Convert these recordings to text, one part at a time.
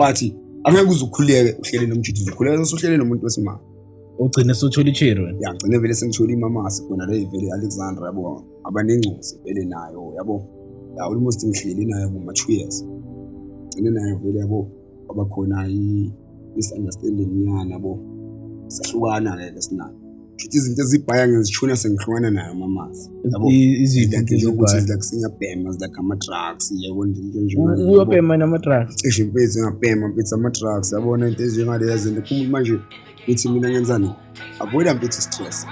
But angeke uze ukhuleke uhlele nomjidi, uzokhuleka usuhlele nomuntu wesimame. Ugcine suthola icheri wena. Ya, ngigcine vele sengithola imamasi khona le vele Alexandra, yabo, abanengcosi vele nayo, yabo. Ya, almost ngihleli nayo kuma 2 years. Gcine nayo vele, yabo, kwaba khona i-misunderstanding nyana, yabo. Sahlukana ke sinayo. Shuthi izinto ezibhaya ngizishuna sengihlukana nayo mamasi. Yabo. Iziphi Like into njengokuthi ezibhaya? like singiyabhema, like ama-drugs, yabo, nje into enjengaleyo, yabo. Uyobhema nama-drugs. Cishe mfethu ngabhema mfethu ama-drugs, yabona, into ezinjengaleyo zinto. Phuma manje ngithi mina ngenzani, avoida mfethu stress.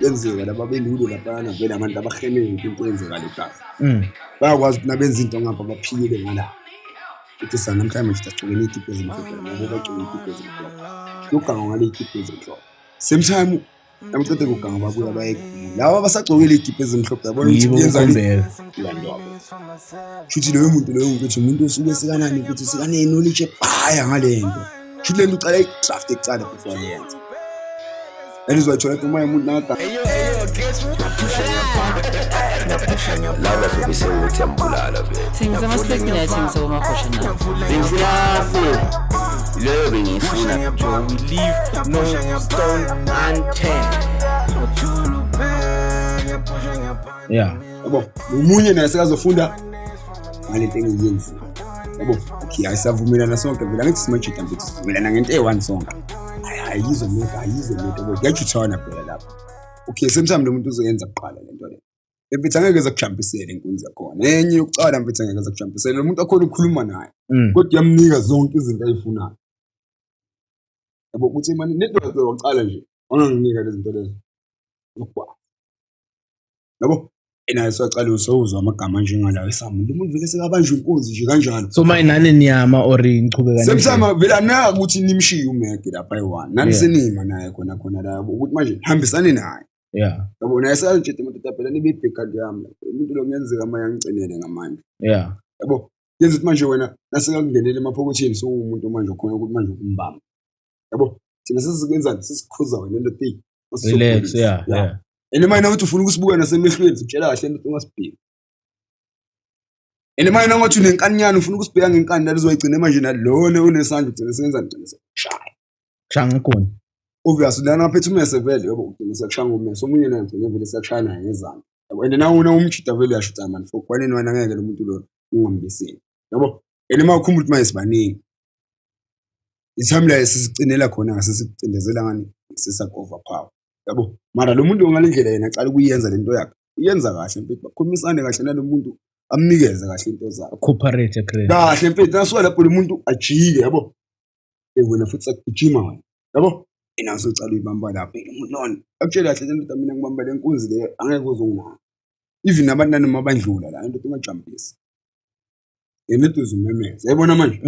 Yenzeka laba belulo laphayana vele, abantu abaheme yonke into eyenzeka le plaza. Bayakwazi ukuthi nabenza into ngapha baphikele ngala. Uthi sa namhlanje manje sigcokeni iy'kibha ezimhlophe, ngoba bagcoke iy'kibha ezimhlophe, kuyogangwa ngale y'kibha ezimhlophe. Same time nabaceda kuganga babuya baye laba abasagcokele iy'kibha ezimhlophe, yabona ukuthi Yibo kuyenzani. ukhombeka. Ilandwa shuthi loyo muntu loyo ukuthi umuntu osuke sekanani ukuthi sekanenolitshe ebhaya ngale nto. Shuthi le nto ucala i-draft ekucala before ayenze. That is why thola ukuthi uma umuntu nakaganga Laba sobe sewuthi yambulala vele. Thengisa ama-snacks, mina athengisa komahosha nawo. Bengifuna four leyo bengiyifuna. Joe, we leave no stone unturned. Yabo, nomunye naye sekazofunda ngale nto engiyenzile, yabo. Okay, ayisavumelana sonke vele, angithi simajida mfethu, sivumelana ngento eyi-one sonke. Hayi, ayizo lento, ayizo lento, yabo, kuyajuthana phela lapho. Okay, same time lo muntu uzoyenza kuqala le nto le mfethu, angeke eze kujampisele inkunzi yakhona enye yokucala mfethu, angeke eze kujampisele lo muntu akhona ukukhuluma naye. Kodwa uyamnika zonke izinto ayifunayo, yabo, ukuthi mani nento waqala nje wanganginika lezi zinto lezo zokugwala, yabo. Enaye sewacala usewuzwa amagama anjengalawo esami, lo muntu vele sekabanjwe inkunzi nje kanjalo. So manje nani niyama or nichubeka Same nendlela? time vele anaka ukuthi nimshiye umege lapha ayi-one nani senima naye khona khona la, yabo, ukuthi manje hambisane naye. Yabo, naye sekangitshela madoda phela nibe ibhekhanti yami lapha. Umuntu lo kuyenzeka manje angicinele ngamandla, yabo. Yenza ukuthi manje wena nasekakungenela emaphokethini sewuwumuntu manje okhona ukuthi manje ukumbamba, yabo. Thina sesikwenzani, sesikhuza wena into eyi Relax, yeah. And manje nawuthi ufuna ukusibuka nasemehlweni, sikutshela kahle into ungasibheki. And manje nangathi unenkaninyana ufuna ukusibheka ngenkani, nalo uzoyigcina manje nalona unesandla ugcine senzani, ugcine sekushaya. Kushaya ngegoni. Obvious lana ngaphethe umese vele, yabo, ugcine sekushaya ngomese, omunye naye ugcine vele sekushaya naye ngezandla, yabo. And nawe una umjida vele uyasho ukuthi man for kwaneni wena ngeke lo muntu lo ungambisini, yabo. And uma ukhumbula ukuthi manje sibaningi, i-time la esizicinela khona sesikucindezela ngani, sesiyaku-overpower, yabo. Mara lo muntu ngale ndlela yena acala ukuyenza lento yakhe, uyenza kahle mfethu, bakhulumisane kahle nalo muntu, amnikeze kahle into zakhe. Cooperate great. Kahle mfethu, nasuka lapho lo muntu ajike, yabo, wena futhi sakugijima wena, yabo, ena usocala uyibamba lapho lo muntu lona akutshela kahle le ndoda, mina ngibamba le nkunzi le, angeke uze unginake, even abantu nanoma bandlula la indoda ungajampisi yena into uzumemeza, yayibona manje.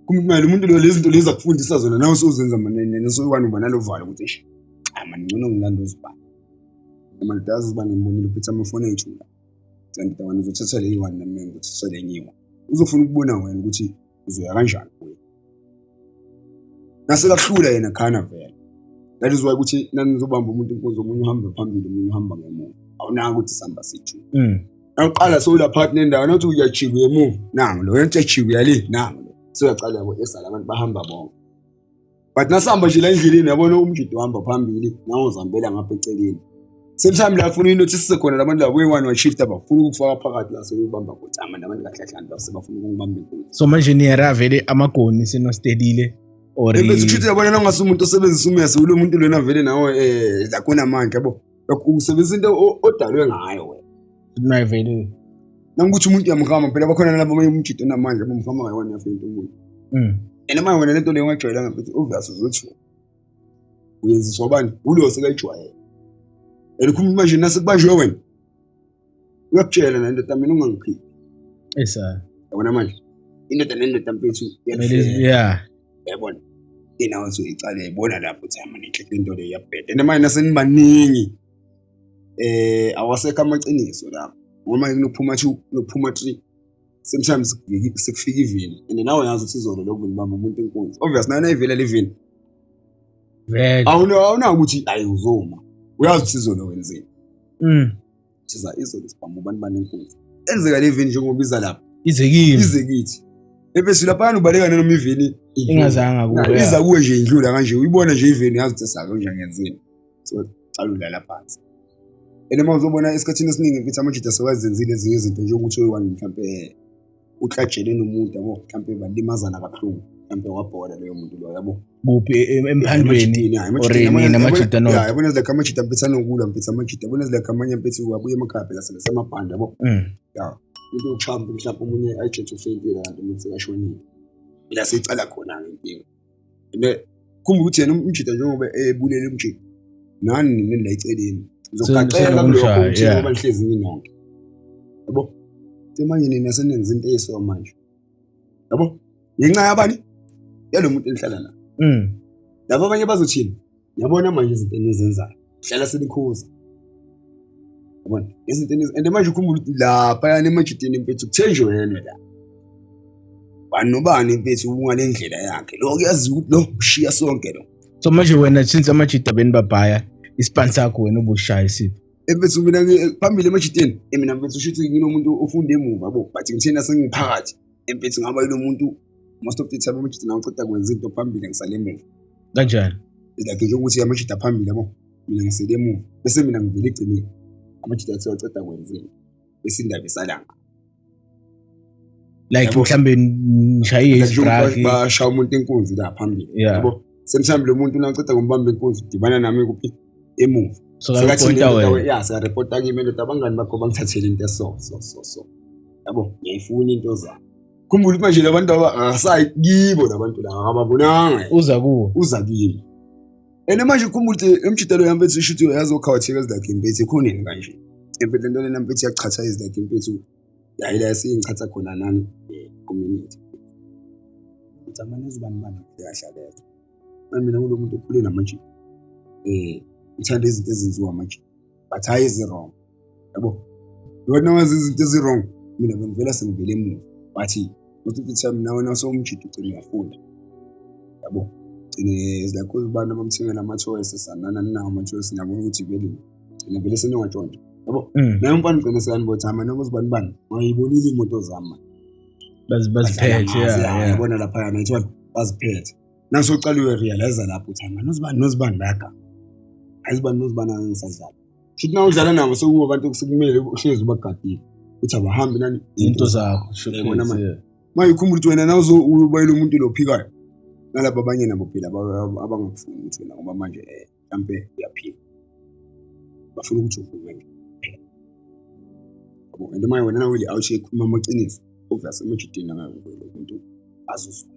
Kumele lo muntu lo lezi zinto lezi akufundisa zona nawe sewuzenza manene, sewuwani uba nalovalo ukuthi eish, hayi mani, ngcono ngilanda uzibani manje, dazi uba ngimbonile uphethe amafoni ethu la, kanti wena uzothatha le one nami ngizothatha le enye one, uzofuna ukubona wena ukuthi uzoya kanjani kuye nasekakuhlula yena khana vele. That is why ukuthi nanizobamba umuntu inkunzi, omunye uhambe phambili, omunye uhamba ngemuva, awunaka ukuthi sihamba sithu. Nawuqala sowula phakathi nendawo, nawuthi uyajika uya emuva, nangu lo wena, uyajika uya le, nangu lo, seyacala, yabo, esala abantu bahamba bonke. But nasihamba nje la endleleni, yabona, umjidi uhamba phambili, nawe uzihambela ngapha eceleni. Same time la funa i-notice khona labantu labo eyi-one wa-shift bafuna ukufaka phakathi la, sebeyobamba ukuthi amanje abantu kahle kahle bafuna ukungibamba inkunzi. So manje niyara vele amagoni senostelile or Ebese kushuthi, yabona, nongase umuntu osebenzisa umese ulo muntu lona vele nawe lakunamandla, yabo, usebenzisa into odalwe ngayo wena. Naye vele. Nangukuthi umuntu uyamhama phela, bakhona nalabo abanye umjidi onamandla bomhama ngayiwona yafika umuntu. And manje wena lento leyo ungajwayelanga mfethu, obvious uzothi uyenziswa bani ulo sekayijwayele. And khuluma manje nasekubanjwe wena, uyakutshela na indoda, mina ungangiphiki. Esa. Yabona manje indoda nendoda mfethu. Kumele, yeah. Yabona, inawo uzoyicala yayibona lapho ukuthi mani inhle into le, iyabheda. And manje nasenibaningi awasekho amaqiniso lapho, ngoba kunokuphuma 2, kunokuphuma 3, sometimes sekufika ivini and nawe uyazi ukuthi izolo lokhu nibamba umuntu inkunzi, obvious nayo nayivela le vini. Vele. Awuna ukuthi ayi uzoma, uyazi ukuthi izolo wenzeni. Thiza izolo sibamba abantu banenkunzi, enzeka le vini njengoba iza lapha. Ize kimi. Ize kithi. Ebese laphana ubaleka nanoma iveni Ingazanga kuwe. Iza kuwe nje indlula kanje uyibona nje iveni yazi ukuthi sake nje ngenzeni. So cala ulala phansi. And uma uzobona esikhathini esiningi mfethu amajita sewazenzile ezinye izinto njengokuthi oyi-one mhlampe uklajele nomuntu yabo mhlampe balimazana kabuhlungu mhlampe wabhola loyo muntu loyo yabo. Kuphi emphandweni or nina amajita no? Yeah, yabona like amajita mfethu anokulwa mfethu amajita yabona like amanye mfethu wabuye emakhaya phela sebesemabhanda yabo. Yeah. Into yokushaya mhlawumbe omunye ayijethe ufeyintile kanti umuntu sekashonile. Ila seyicala khona-ke inkinga. And khumbula ukuthi yena umjita njengoba ebulele umjita nani nina la eceleni uzogaqeka kulokho ukuthi ngoba nihlezi ninonke. Yabo? Manje nina senenza into eyiso manje. Yabo? Ngenxa yabani? Yalo muntu enihlala naye. Laba abanye bazothini? Yabona manje izinto enizenzayo. Hlala senikhuza. Yabona? Izinto and manje ukhumbula ukuthi lapha emajiteni mfethu kuthenjwe yena la. Bani nobani mfethu ungale ndlela yakhe. Lo kuyaziwa ukuthi lo ushiya sonke lo. So manje wena since amajita benibabhaya isipani sakho wena ubushaya isiphi? Mfethu mina phambili emajiteni mina mfethu shuthi nginomuntu ofunda emuva yabo but ngithena sengiphakathi mfethu ngaba yilo muntu most of the time amajita nawo uceda kwenza into phambili ngisale emuva. Kanjani? Like njengokuthi amajita phambili yabo mina ngisele emuva bese mina ngivele egcineni amajita athi waceda kwenza into bese indaba isalanga. Like mhlambe nishaye istrike bashaya umuntu inkunzi la phambili yabo semhlawumbe lo muntu nawuceda ngombamba inkunzi udibana nami kuphi emuva sekareporta wena ya sekareporta kimi ndoda abangani bakho bangithathele into eso so so so yabo ngiyayifuna into zabo khumbula ukuthi manje labantu aba akasayi kibo labantu laba akababonanga uza kuwo uza kimi and manje khumbula ukuthi emjidalo yami mfethu isho ukuthi uyazokhawutheka ezilakhe mfethu ekhoneni kanje mfethu lento lena mfethu iyachatha izilakhe mfethu yayi la esingichatha khona nani community ukuthi amane ezibani bani uyahlaleka mina ngulo muntu okhule namanje ngithanda izinto ezenziwa manje but hayi ezi-wrong yabo yona wazi izinto ezi-wrong mina bengivela sengivele emuva but most of the time nawe nasewumjida ugcine uyafunda yabo gcine like abantu abamthengela ama-choice sanana ninawo ama-choice niyabona ukuthi vele gcine vele seningatshontsha yabo naye umfana ugcine sekanibotha ama noma uzibani bani wayibonile iy'moto zami mani baziphethe yabona laphayana ithola baziphethe nasocala uyorealize lapho ukuthi mani uzibani nozibani bayaganga ayizibani nozibani angisadlala futhi na udlala nabo sekuba abantu sekumele uhlezi ubagadile ukuthi abahambi nani into zakho yabona manje manje ukhumbula ukuthi wena nawuzo ubayela umuntu lo phikayo nalabo abanye nabo phela abangakufuni ukuthi wena ngoba manje mhlampe uyaphika bafuna ukuthi uvume nje yabo and manje wena nawele awushe ekhuluma amaqiniso obvious emajidini angeke umuntu azuzwa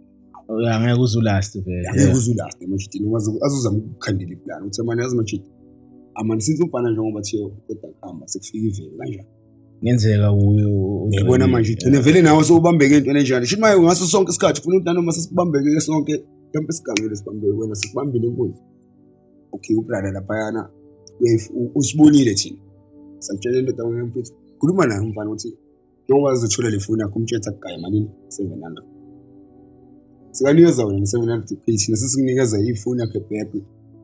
ya ngeke uze ulaste vele angeke uze ulaste emajidini azozama ukukhandela iplan ukuthi manje yazi majidi amani since umfana njengoba thiye uqeda kuhamba sekufika iveli kanjani ngenzeka uye uyabona manje ugcine vele nawe sewubambeke entweni enjalo shuthi manje ngaso sonke isikhathi ufuna ukuthi nanoma sesibambeke sonke mhlawumbe sigangele sibambeke wena sikubambile inkunzi okay ubrother laphayana usibonile thina sakutshela indoda mfethu khuluma naye umfana ukuthi njengoba uzothola le foni yakho umtshela akugaye malini 700 sikanikeza wena ne-700 pay thina sesikunikeza ifoni yakho back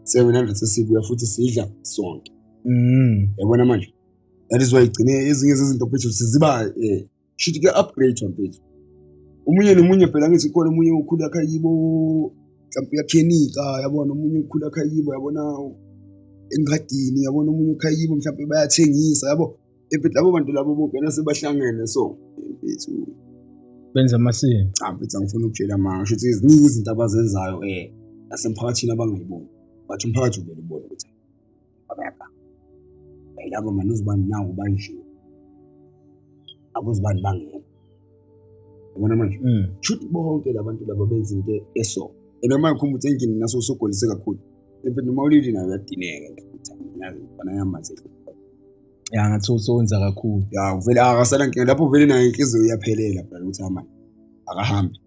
700 sesibuya futhi sidla sonke yabona manje that is why igcine ezinye zezinto mfethu siziba shuthi kuya-upgrade mfethu omunye nomunye phela ngithi khona omunye ukhula khayibo mhlawumbe uyakhenika yabona omunye ukhula khayibo yabona engadini yabona omunye ukhayibo mhlawumbe bayathengisa yabo mfethu labo bantu labo bonke nasebahlangene so mfethu benza amasiko cha mfethu angifuni ukutshela manga shuthi ziningi izinto abazenzayo nasemphakathini abangayiboni but umphakathi uvele ubone ukuthi abayaganga labo mani uzibani nawo banje abuzibani bangekho yabona manje shuthi bonke labantu laba benza into eso and uma ngikhumba ukuthi endlini naso usogolise kakhulu mfethu noma ulili nayo uyadineka mfana yamazi ya ngathi usowenza kakhulu ya vele akasala nkinga lapho vele nayo inhliziyo iyaphelela phela ukuthi amani akahambi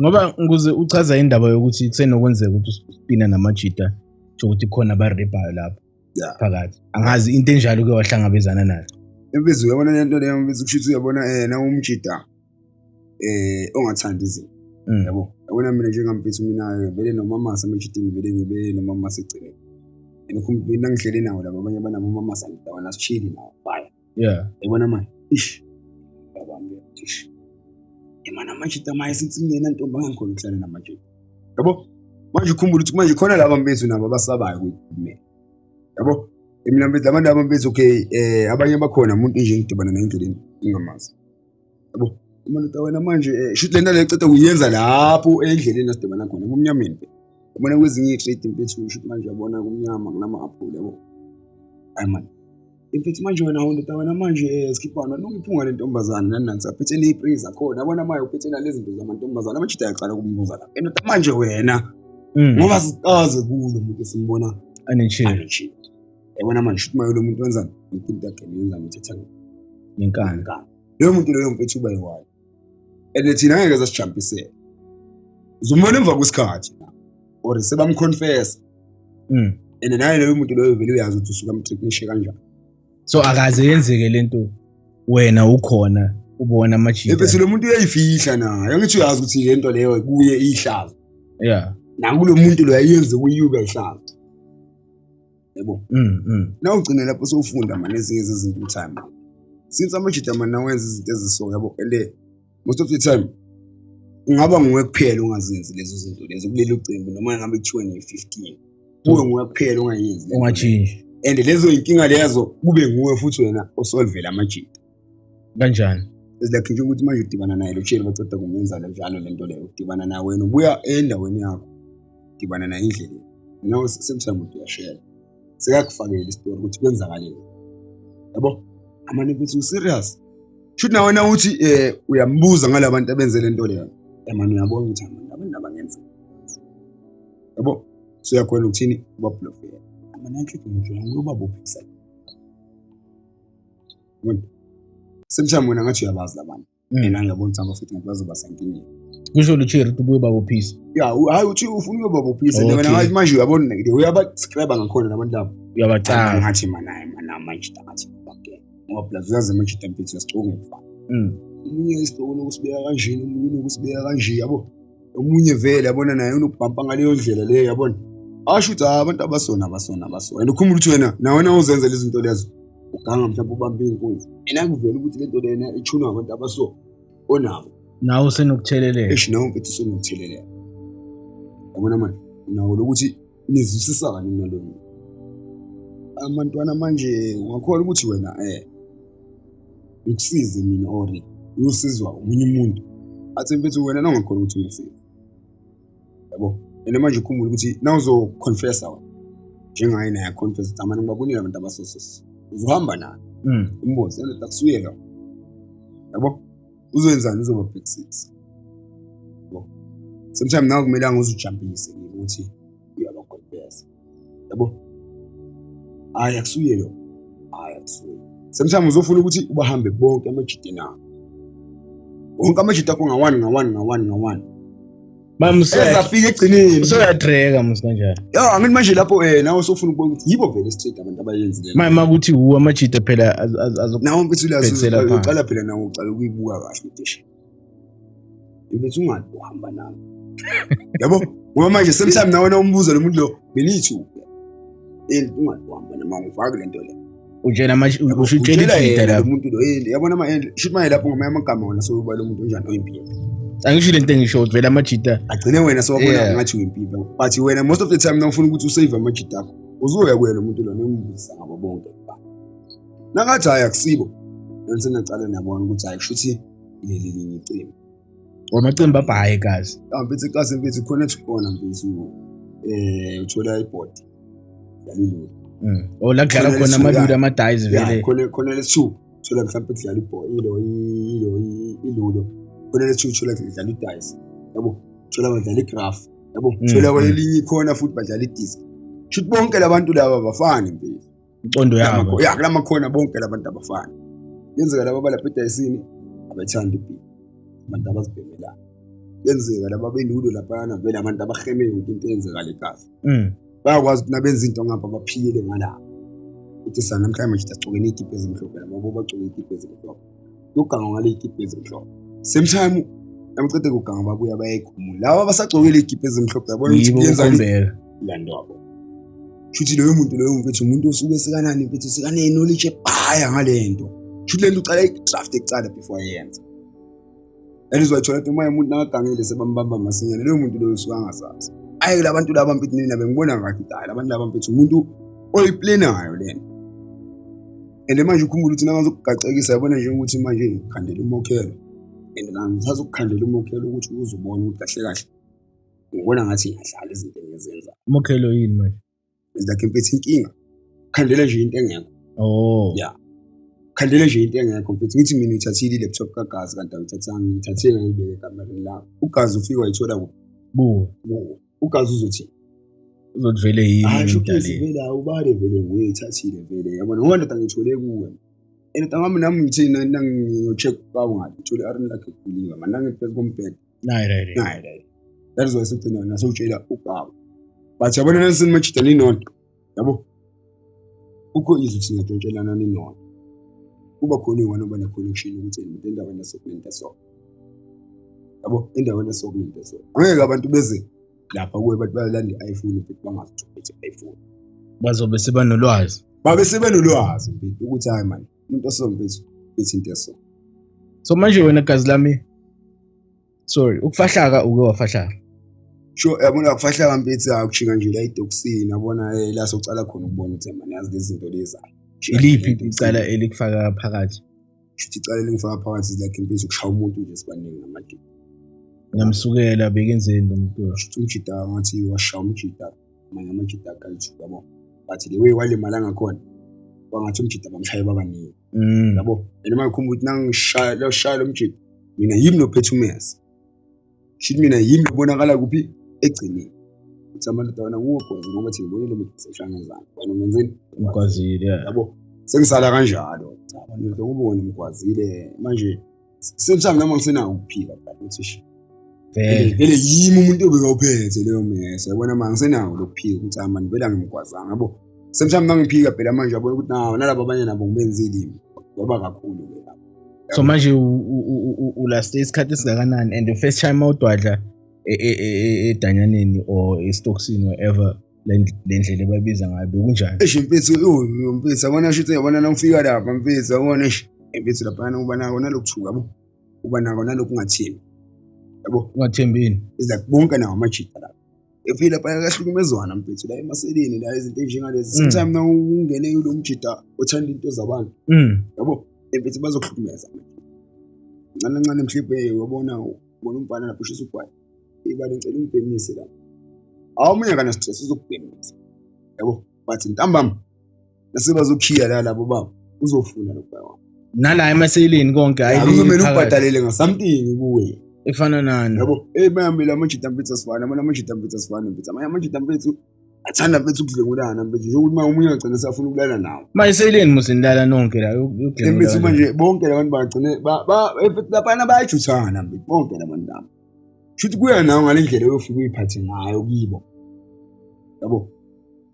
Ngoba ukuze uchaza indaba yokuthi kusenokwenzeka ukuthi usipina namajita ukuthi khona abaribhayo lapho phakathi angazi into enjalo ke wahlangabezana nayo Mfethu uyabona lento leyo mfethu kusho ukuthi uyabona na umjida ongathandi izinto yabo yabona mina njengamfethu mina vele nomama semajidini vele ngibe nomama segcineni and mina ngihleli nawo laba abanye banamama sangidawana sishili nawo bye yeah yabona manje ish yabambe ish Emana amajita maye since ngingena ntombi angikhona ukuhlala namajita. Yabo? Manje ukhumbula ukuthi manje khona laba mfethu nabo abasabayo ukuyikhulumela. Yabo? Mina mfethu abantu laba mfethu okay abanye bakhona umuntu nje ngidibana naye endleleni ngingamazi. Yabo? Umuntu wena manje shuthi lento le ceda kuyenza lapho endleleni asidibana khona ebumnyameni. Ubona kwezinye iy'trade mfethu shuthi manje uyabona kumnyama kunama-aphula yabo. Hayi man. Mfethu manje wena awundoda wena manje sikhiphana nuka iphunga lentombazane nani nani saphethe ney'pray zakhona yabona manje uphethe nalezi zinto zamantombazane amajita ayaqala ukumbuza lapha endoda manje wena ngoba sikaze kulo muntu esimbona anechile yabona manje shuthi manje lo muntu wenzani yonke into yakhe yenzani uthetha ngenkani loyo muntu loyo mfethu uba yiwayo and thina ngeke sasijampisele uzombona emva kwesikhathi or sebamconfessa and naye loyo muntu loyo vele uyazi ukuthi usuka amtheknishe kanjani. So akaze yenzeke lento wena ukhona ubona amajita. Bese lo muntu uyayifihla naye. Angithi uyazi ukuthi lento leyo kuye ihlazo. Yeah. Nakulo muntu lo ayenze kuyuka ihlazo. Yebo. Na ugcina lapho sowufunda manje ezinye izinto time. Since amajita manje nawenza izinto eziso yabo and most of the time ungaba nguwe kuphela ungazenzi lezo zinto lezo kulelo cimbi noma ngabe kuthiwa ni-15 kuwe nguwe kuphela ungayenzi ungatshintshi and lezo inkinga lezo kube nguwe futhi wena osolvela amajita kanjani. It's like nje ukuthi manje udibana naye lo tsheli baceda kumenza njalo lento leyo udibana naye wena ubuya endaweni yakho udibana naye endleleni nawe same time uyashela sekakufakela isitori ukuthi kwenzakaleni yabo amane mfethu serious. Shuthi nawe na uthi uyambuza ngalabantu abenze lento leyo. Manje uyabona ukuthi abantu abangenza. Yabo? So uyakhona ukuthini ubablofela. Amane anhle nje uyobabophisa. Yabona? Same time wena ngathi uyabazi labantu. Mina ngiyabona ukuthi aba futhi ngathi bazoba senkingeni. Kusho lo cherry ubuye babophisa. Ya, hayi uthi ufuna uyobabophisa wena ngathi manje uyabona uyaba describe ngakhona labantu labo. Uyabacanga. Ngathi mana mana manje ngathi bakhe. Ngoba plus uyazi amajita mfethu uyasicoka ngokufana. Omunye isicoka unokusibeka kanjena, omunye unokusibeka kanje yabo. Omunye vele yabona naye unokubhampa ngaleyo ndlela leyo yabona. Asho ukuthi abantu abasona abasona abasona. And ukhumbula ukuthi wena nawe na uzenza lezi zinto lezo. Uganga mhlawumbe ubambe inkunzi. Yena kuvela ukuthi lento lena ichunwa abantu abaso onabo. Nawe usenokutheleleka. Eish nawe mfethu usenokutheleleka. Yabona manje nawo lokuthi nizwisisa kani naloyo muntu. Amantwana manje ungakholwa ukuthi wena ngikusize mina or uyosizwa omunye umuntu. Athi mfethu wena nawungakhona ukuthi ungisize. Yabo? And manje ukhumbule ukuthi nawuzoconfessa wena njengaye naye confess ukuthi amane ngibabonile abantu abasososo. Uzohamba naye. Umbuze endoda akusuye lo. Yabo? Uzoyenzani uzobabhekisisa. Yabo? Sometimes nawe kumelanga uzujampise ukuthi uyabaconfessa. Yabo? Hayi akusuye lo. Hayi akusuye. Sometimes uzofuna ukuthi ubahambe bonke amajita nawo. Wonke amajita akho nga-one nga-one nga-one nga-one. Ezafika egcineni. Usoyatreka musi kanjani. Ya angithi manje lapho nawe usofuna ukubona ukuthi yibo vele straight abantu abayenzile. Manje makuthi uwo amajita phela nawe mfethu uyazi uqala phela nawe uqala ukuyibuka kahle ukuthi mfethu ungathi uhamba nami. Yabo? Ngoba manje same time nawe umbuzo lo muntu lo benithu. Ungathi uhamba nami angifaki lento le. Utshela manje ushutshela ijita lapho. Umuntu lo yabona ama shuthi manje lapho ngamanye amagama wona soyoba lo muntu onjani oyimpimpi. Angisho lento engisho vele amajita. Agcine wena sowabona ngathi uyimpimpi. But wena most of the time nawufuna ukuthi usave amajita akho uzoya kuye lo muntu lo nombuzisa ngabo bonke. Nangathi hayi akusibo. Yonke senacala niyabona ukuthi hayi kushuthi leli linye icembu. Amacembu abhaye kazi. Mfethu ikasi mfethu khona ethi khona mfethu uthola ibhodi. Dlala Oh la kudlala khona amalula ama-dice vele. Khona khona lesithu thola mhlawumbe kudlala ibhola ilo ilo ilulo. Khona lesithu thola kudlala i-dice. Yabo thola badlala i-graph. Yabo thola kwelinye ikhona futhi badlala i-disc. Shuthi bonke labantu laba abafani mfethu. Imcondo yabo. Ya kulamakhona bonke labantu abafani. Yenzeka laba balapha edayisini abathanda ibhiya. Abantu abazibhemelayo. Yenzeka laba belulo laphana vele abantu abaheme yonke into eyenzeka legazi. Bayakwazi ukuthi nabenza into ngapha baphile ngala. Uthi sana namhlanje manje sigcoke izikipa ezimhlophe labo bagcoke izikipa ezimhlophe. Yoganga ngale izikipa ezimhlophe. Same time nabacede kuganga babuya bayayikhumula. Laba abasagcokile izikipa ezimhlophe yabona ukuthi kuyenza lando wabo. Shuthi loyo muntu loyo mfethu umuntu osuke sekanani mfethu sekane knowledge ebhaya ngalento. Shuthi lento uqala i-draft ekucala before ayenza. And uzwathola ukuthi uma umuntu nakagangile sebambamba masinyane loyo muntu loyo usuke angazazi. Ayi la bantu laba mfethu nina bengibona kahle ukuthi hayi labantu laba mfethu umuntu oyiplanayo lena. And manje ukhumbula ukuthi nakazokugacekisa yabona nje ukuthi manje ngikhandela umokhelo. And nangithatha ukukhandela umokhelo ukuthi uzubona ukuthi kahle kahle ngibona ngathi ngiyadlala izinto engizenzayo. Umokhelo yini manje? It's like mfethu inkinga. Khandela nje into engekho. Oh. Yeah. Khandele nje into engekho mfethu. Ngithi mina uyithathile i-laptop kaGazi kanti awuyithathanga ngiyithathile ngayibeka ekamereni lakho. UGazi ufike wayithola kuphi? Buka. Kuwe. UGazi uzothi Uzothi vele yini hayi sho ukuthi emdaleni. vele awubale vele nguye uyithathile vele yabona ngoba ndoda ngithole kuwe. And ngami nami ngithini nangiyo-check kwabo ngathi ngithole i-iron lakhe kuliwe manje nangiphezu kombhede Nayi right. nayi right. That is why sugcina nasewutshela ubaba. But yabona nasenimajida ninodwa yabo kukho izwi ukuthi ngatshontshelana ninodwa. Kuba khona uyi-one oba ne-connection ukuthi ena endaweni eso kunento eso. Yabo endaweni eso kunento eso. Angeke abantu beze lapha kuwe bathi bayolanda i-iPhone futhi bangazithola i-iPhone. Bazobe sebanolwazi. Babe sebenolwazi mfethu ukuthi hayi man umuntu oso mfethu ethi into eso. So manje wena gazi lami sorry, ukufahlaka uke wafahlaka. Sure yabona kufahlaka mfethu akujika nje la edokisini yabona la socala khona ukubona ukuthi man yazi lezi zinto lezi. Iliphi icala elikufaka phakathi? Shuthi icala elingifaka phakathi is like mfethu kushaya umuntu nje sibaningi ngamajita. Ngamsukela bekenzeni lo muntu. Shuthi umjita ngathi washaya umjita manje amajita akayi-two yabo. But the way walimala ngakhona kwangathi umjita bamshaye babaningi yabo. And uma ngikhumbula ukuthi nangishaya lo shaya lo mjita mina yimi nophethe umese. Shuthi mina yimi lobonakala kuphi egcineni. Uthi amadoda wena nguwe bhozi ngoba thina ngibonile umuntu eseshangezana. Wena umenzeni? Umgwazile. Yeah. Yabo. Sengisala kanjalo. Cha ndoda ngoba wena umgwazile manje semhlawumbe noma ngisenako ukuphika phela ukuthi shi. Vele. Vele yimi umuntu obekawuphethe leyo mese. Yabona manje ngisenako lokuphika ukuthi ah man vele angimgwazanga yabo. Semhlawumbe mangiphika phela manje yabona ukuthi nawo nalabo abanye nabo ngibenzile imi. Ngoba kakhulu ke lapho. So manje ulaste isikhathi esingakanani and the first time awudwadla edanyaneni or estokisini wherever le ndlela ebayibiza ngayo bekunjani? Eish mfethu yo mfethu yabona shuthi yabona nawufika lapha mfethu yabona eish mfethu laphana uba nako nalokuthuka yabo. Uba nako nalokungathembi. Yabo Ungathembini? is like bonke nawo amajita lapha. Ephila phaya kahlukumezwana mfethu la emaseleni la izinto ezinjengalezi. Sometimes na ungene kulo mjita othanda into zabantu yabo mfethu bazokuhlukumeza. Ncane ncane mhliphe uyabona ubona umfana lapho ushisa ugwayi. Ibale ngicela ungibhemise la. Awumunye kana stress uzokubhemisa. Yabo but ntambama nasebazokhiya la labo baba uzofuna lokho bawa. Nala emaseleni konke hayi Kuzomela phakathi. ubhadalele nga-something kuwe. Efana nani? Yabo bayambela amajita mfethu asifana amanye amajita mfethu asifana mfethu amanye amajita mfethu athanda mfethu ukudlengulana mfethu njengokuthi uma omunye agcine safuna ukulala nawe. Mayiseleni musenilala nonke la Mfethu manje bonke labantu bagcine mfethu laphana bayajuthana mfethu bonke labantu laba. Shuthi kuya nawe ngale ndlela oyofika uyiphathe ngayo kibo. Yabo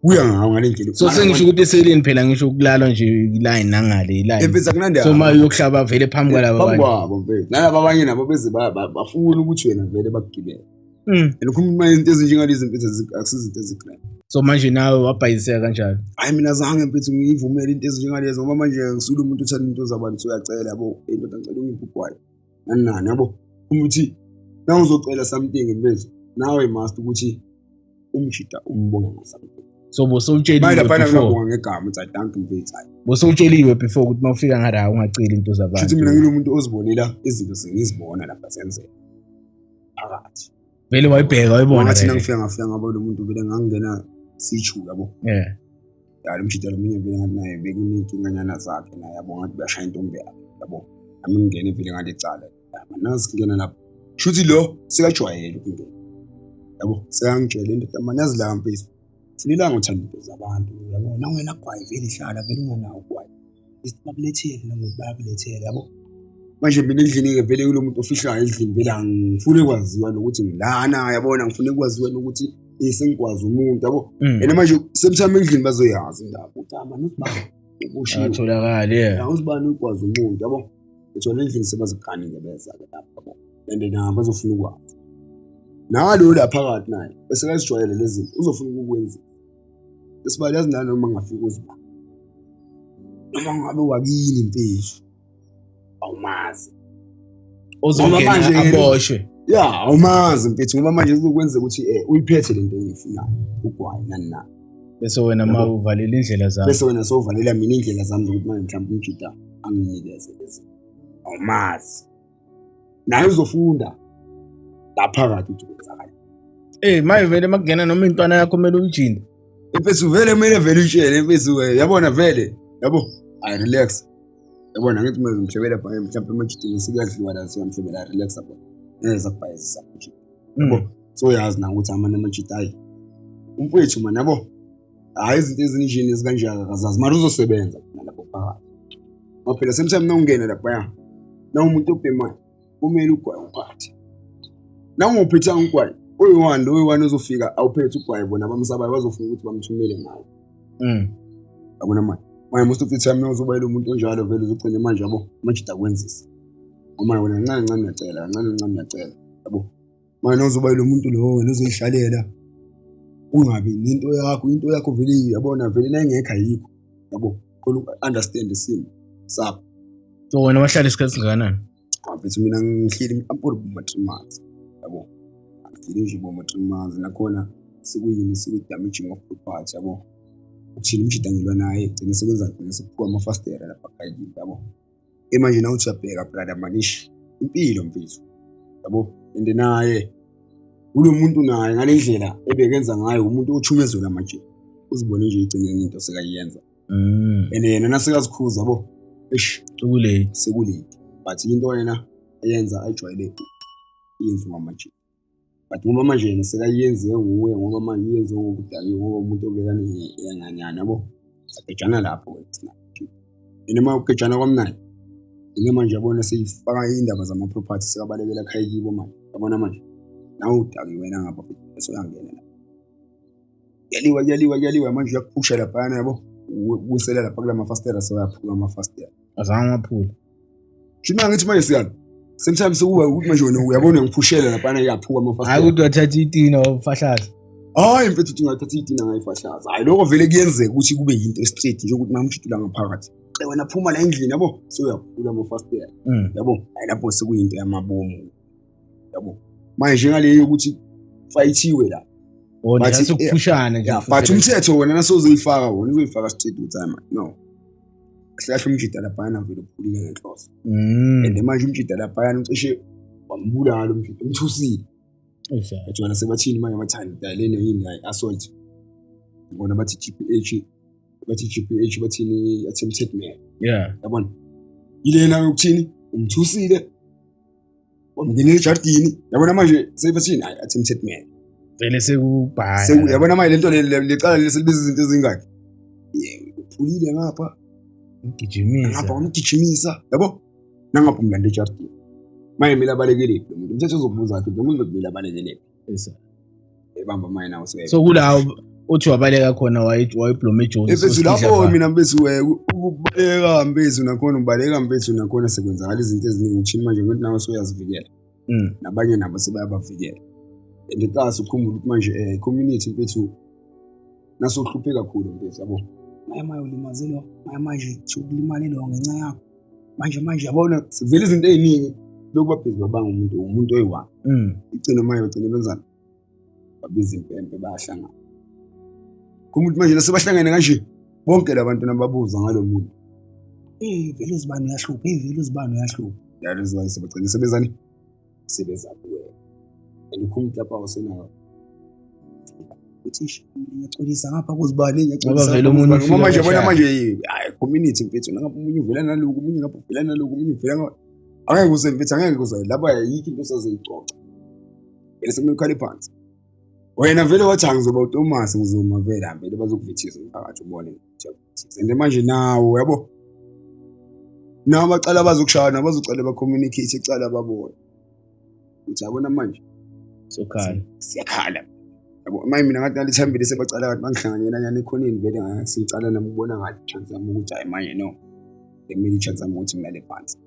kuya ngawo ngale ndlela. So sengisho ukuthi eseleni phela ngisho ukulalwa nje iline nangale iline. Mfethu akunandaba. So ma uyokuhlaba vele phambi kwalaba Phambi bantu. kwabo mfethu. Nalaba abanye nabo beze bafuna ukuthi wena vele bakugibele. And ukhuluma izinto ezinjengalezi mfethu akusizinto ezigrand. So manje nawe wabhayiseka kanjalo. Hayi mina zange mfethu ngiyivumele into ezinjengalezo ngoba manje ngisula umuntu othanda into zabantu uyacela yabo indoda ngicela ungiphe ugwayi. Nani nani yabo. Ukuthi na uzocela something mfethu nawe must ukuthi umjita umbonge nga-something. So bosowutsheliwe Manje laphana before. ngiyabonga ngegama ukuthi I thank mfethu. Hayi. Bosowutsheliwe before ukuthi mawufika ngala ungaceli into zabantu. Shuthi mina ngilo muntu ozibonela izinto sengizibona lapha zenzeka. Phakathi. Vele wayibheka wayibona. Ngathi vele. nangifika ngafika ngaba lo muntu vele ngangena sithu yabo. Yeah. Ya lo mjita lo munye vele ngathi naye bekunenkinganyana zakhe naye yabo ngathi uyashaya intombi yakhe yabo. Nami ngingene vele ngalecala. Manazi kungena lapho. Shuthi lo sekajwayele ukungena. Yabo sekangitshela indoda manazi la mfethu. Funelanga uthanda into zabantu yabo. Nawungena gwayi vele hlala vele unganawo ugwayi. Bakulethele nangokuthi bayakulethela yabo. Manje mina endlini-ke vele kulo muntu ofihlayo endlini vele angifuni kwaziwa nokuthi ngilana yabona ngifune kwaziwa nokuthi sengikwazi umuntu yabo. And manje sometime endlini bazoyazi indaba ukuthi ah man usibani uboshiwe. Atholakala yeah. Ya usibani ukwazi umuntu yabo. Ethola endlini sebazigani-ke beza-ke lapha yabo. And nabo bazofuna ukwazi. Nalo la phakathi naye esekazijwayele lezi zinto uzofuna ukukwenza. Esibali yazi nani noma ngafika uzibani. Noma ngabe wakini mfethu. Awumazi. Ozongena manje- aboshwe. Ya, awumazi mfethu, ngoba manje kuzokwenzeka ukuthi uyiphethe lento engiyifunayo, ugwayi nani nani. Bese wena ma Yabo. uvalela indlela zakho. Bese wena sowuvalela mina iy'ndlela zami zokuthi manje mhlawumbe umjita anginikeze lezi. Awumazi. Naye uzofunda la phakathi ukuthi kwenzakala. Maye vele makungena noma intwana yakho kumele uyijinde. Mfethu vele kumele vele uyitshele mfethu, yabona vele, yabo, ayi relax. Yabona ngithi manje ngimhlebela pha mhlawumbe emajitini sekuyadliwa la, siyamhlebela relax yabo. Ngeke sakubhayizisa manje. Yabo. So yazi na ukuthi amanye amajita ayi. Umfowethu man yabo. Hayi izinto ezinjeni ezikanjalo akazazi mara uzosebenza khona lapho phakathi. Ngoba phela same time nawungena lapha na umuntu obhemayo kumele ugwaye uphathe. Na ungophethanga ugwayi, uyi-one lo uyi-one uzofika awuphethe ugwayi, bona abamsabayo bazofuna ukuthi bamthumele ngawo. Yabona manje. Manje most of the time nawuzoba yilo muntu onjalo vele uzogcina manje yabo amajita akwenzisa. Ngoba wena kancane kancane uyacela, kancane kancane uyacela. Yabo. Manje nawuzoba yilo muntu lo wena uzoyihlalela ungabi nento yakho, into yakho vele yabona vele nayingekho ayikho. Yabo. Khona understand isimo sakho. So wena wahlala isikhathi singakanani? Mfethu mina ngihleli ampolo boma 3 months. Yabo. Ngihleli nje boma 3 months nakhona sekuyini, sekuyi-damaging of property yabo. Ukuthini umjita ngilwa naye gcine sekwenza gcine sekuphuka amafastela lapha ekhaya yabo. Manje nawe uthi uyabheka brother manish impilo mfethu. Yabo, and naye kulo muntu naye ngale ndlela ebekenza ngayo umuntu ochumezela manje. Uzibone nje igcineni into sekayenza. And yena nasekazikhuza yabo. Eish, Sekulate. Sekulate. But into yena eyenza ayijwayele yenziwa manje. But ngoba manje yena sekayenziwe nguye, ngoba manje uyenziwe ngokudakiwe, ngoba umuntu obekane yanganyana yabo. Sagejana lapho ke thina. And uma ugejana kwamnandi, ine manje yabona seyifaka indaba zama-property, sekabalekela ekhaya kibo manje. Yabona manje. Nawe udakiwe wena ngapha bese uyangena la. Kuyaliwa, kuyaliwa, kuyaliwa manje uyakuphusha laphayana yabo. Ubuyisela lapha kula mafastela, sewayaphuka amafastela. Azange waphula. Shima ngithi manje siyalo. Same time sekuba ukuthi manje wena uyabona ngiphushela laphana iyaphuka amafastela. Hayi ukuthi wathatha itina wafahlaza. Hayi mfethu uthi ngathatha itina ngayifahlaza. Hayi lokho vele kuyenzeka ukuthi kube yinto straight nje ukuthi mamshitula ngaphakathi. Xe wena phuma la endlini yabo, sewuyaphula amafastela. Yabo, hayi lapho sekuyinto yamabomu. Yabo. Manje njengaleyo ukuthi fayithiwe la. Oh, nje sokuphushana nje. But umthetho wena nasozoyifaka wona uzoyifaka straight ukuthi hayi man no. Kahle umjita laphayana vele uphulile ngenhloso. And manje umjita laphayana ucishe wambulala umjita, umthusile. Bathi wena sebathini manje bathanda lena yini hayi assault. Bona bathi GPH, bathi GPH bathini attempted murder. Yabona? Yilena yokuthini umthusile wamngenela ejardini. Yabona manje sebathini hayi attempted murder. Vele sekubhala. Yabona manje lento lecala leselibiza izinto ezingaki. Uphulile ngapha. Umgijimisa. Ngapha wamgijimisa, yabo? Nangapha umlando ejardini. Manje kumele abalekele phi lo muntu? Umthetho uzokubuza ukuthi lo muntu bekumele abalekele phi. Ebamba manje nawo sebe. So kulawo uthi wabaleka khona wayeblome eJozi. Mfethu lapho mina mfethu ukubaleka mfethu nakhona ubaleka mfethu nakhona sekwenzakala izinto eziningi uthini manje ngokuthi nawe soyazivikela. Nabanye nabo sebayabavikela. And iqasa ukukhumbula ukuthi manje community mfethu nasohluphe kakhulu mfethu yabo. Manje manje ulimaze lo, manje manje ukulimale lo ngenxa yakho. Manje manje yabona sivele izinto eziningi lokhu babhizi babanga umuntu oyi-one. Igcina manje bagcine benzani? Babiza impempe bayahlangana. Kumuntu manje nasebahlangene kanje bonke labantu nababuza ngalo muntu. Vele uzibani uyahlupha, vele uzibani uyahlupha. That is why sebagcine sebenzani? Sebeza kuwe. And ukhuluma lapha awusenawo. Uthi ngiyaxolisa ngapha kuzibani, ngiyaxolisa. Ngoba vele omunye Ngoba manje ufika yabona manje, hayi community mfethu, nangapha omunye uvela naloku, omunye ngapha uvela naloku, omunye uvela ngapha. Angeke uze mfethu, angeke uze lapha ayikho into osazoyicoca. Vele sekumele ukhale phansi. Wena vele wathi angizoba uThomas, ngizoma vele, vele bazokuvithisa umphakathi ubone ukuthi uyakuvithisa. And manje nawo yabo. Nawo baqala bazokushaya, nabo bazocala ba-communicate, ecala babone. Uthi yabona manje Sokhala. Siyakhala. Yabo manje mina ngathi nalithambile sebacala kathi bangihlanganyela nyana ekhoneni vele ngathi ngicala nami ukubona ngathi chance yami ukuthi hayi manje no. Kumele i-chance yami ukuthi ngilale phansi.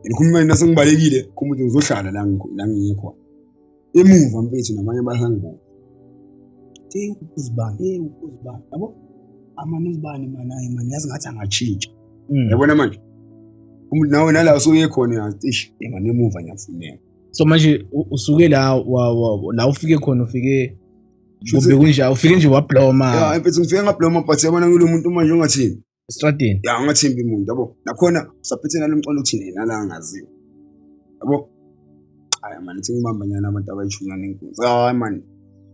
And khuluma mina sengibalekile, khuluma ukuthi ngizohlala la la ngiye khona. Emuva mfethu nabanye basangibona. Hey uzibani, hey uzibani. Yabo? Amane uzibani man, hayi man, yazi ngathi angatshintsha. Yabona manje? Umuntu nawe nala usuye khona uyazi ish enganemuva ngiyafuneka. So manje usuke la la ufike khona ufike kube kunje ufike nje wabloma. Yeah, mfethu ngifike ngabloma but yabona kulo muntu manje ungathini? Estradini. Ya ungathembi umuntu yabo. Nakhona usaphethe nalo mqondo uthi nina la angaziwa. Yabo. Hayi man, ithi ngibamba nyana abantu abayishumi nenkunzi. Hayi man.